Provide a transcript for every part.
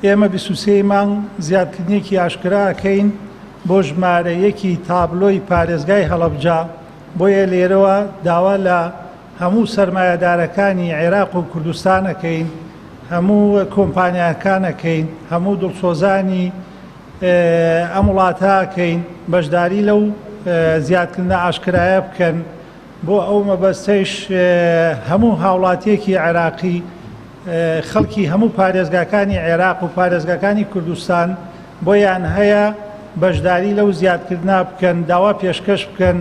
ئێمە 23 ی مانگ زیادکردنێکی ئاشکرا ئەکەین بۆ ژمارە یەکی تابلۆی پارێزگای هەڵەبجە، بۆیە لێرەوە داوا لە هەموو سەرمایەدارەکانی عێراق و کوردستان ئەکەین، هەموو کۆمپانیاکان ئەکەین، هەموو دڵسۆزانی ئەم وڵاتە ئەکەین بەشداری لەو زیادکردنە ئاشکرایە بکەن. بۆ ئەو مەبەستەیش هەموو هاوڵاتیەکی عێراقی خەڵکی هەموو پارێزگاکانی عێراق و پارێزگاکانی کوردستان بۆیان هەیە بەشداری لەو زیادکردنە بکەن، داوا پێشکەش بکەن،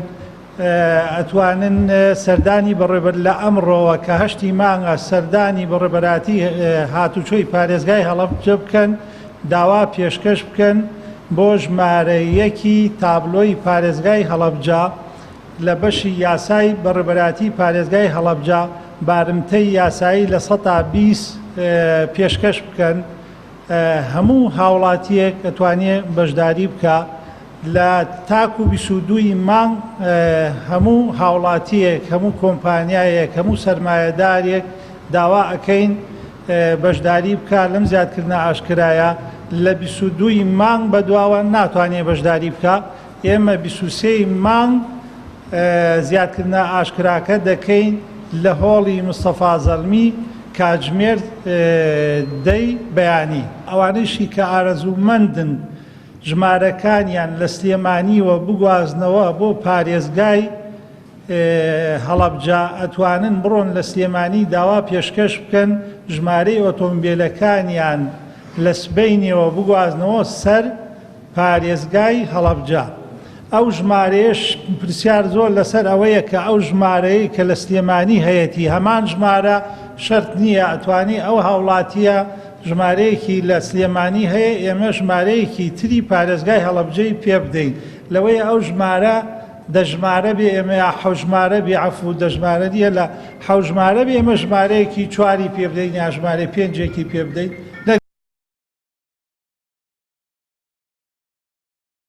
ئەتوانن سەردانی بەڕێوەبەر لە ئەمڕۆوە کە هەشتی مانگە سەردانی بەڕێوەبەراتی هاتوچۆی پارێزگای هەڵەبجە بکەن، داوا پێشکەش بکەن بۆ ژمارە یەکی تابلۆی پارێزگای هەڵەبجە. لە بەشی یاسای بەڕێوەبەرایەتی پارێزگای هەڵەبجە بارمتەی یاسایی 20% پێشکەش بکەن، هەموو هاوڵاتیەک ئەتوانێ بەشداری بکا لە تاکو 22 ی مانگ هەموو هاوڵاتیەک هەموو کۆمپانیایەک هەموو سەرمایەدارێک داوا ئەکەین بەشداری بکا لەم زیادکردنە ئاشکرایە لە 22 ی مانگ بەدواوە ناتوانێ بەشداری بکا. ئێمە 23 ی مانگ زیادکردنە ئاشکراکە دەکەین لە هۆڵی مستەفا زەڵمی کاتژمێر دەی بەیانی. ئەوانەیشی کە ئارەزوومەندن ژمارەکانیان لە سلێمانیوە بگوازنەوە بۆ پارێزگای هەڵەبجە ئەتوانن بڕۆن لە سلێمانی داوا پێشکەش بکەن ژمارەی ئۆتۆمبێلەکانیان لە سبەینێوە بگوازنەوە سەر پارێزگای هەڵەبجە. ئەو ژمارەیەش پرسیار زۆر لەسەر ئەوەیە کە ئەو ژمارەیەی کە لە سلێمانی هەیەتی هەمان ژمارە شەرت نییە ئەتوانی ئەو هاوڵاتییە ژمارەیەکی لە سلێمانی هەیە ئێمە ژمارەیەکی تری پارێزگای هەڵەبجەی پێ بدەین لەوەیە ئەو ژمارە دە ژمارە بێ ئێمە یا حەو ژمارە بێ عەفو دە ژمارە نییە لە حەو ژمارە بێ ئێمە ژمارەیەکی چواری پێ بدەین یا ژمارەی پێنجێکی پێ بدەین.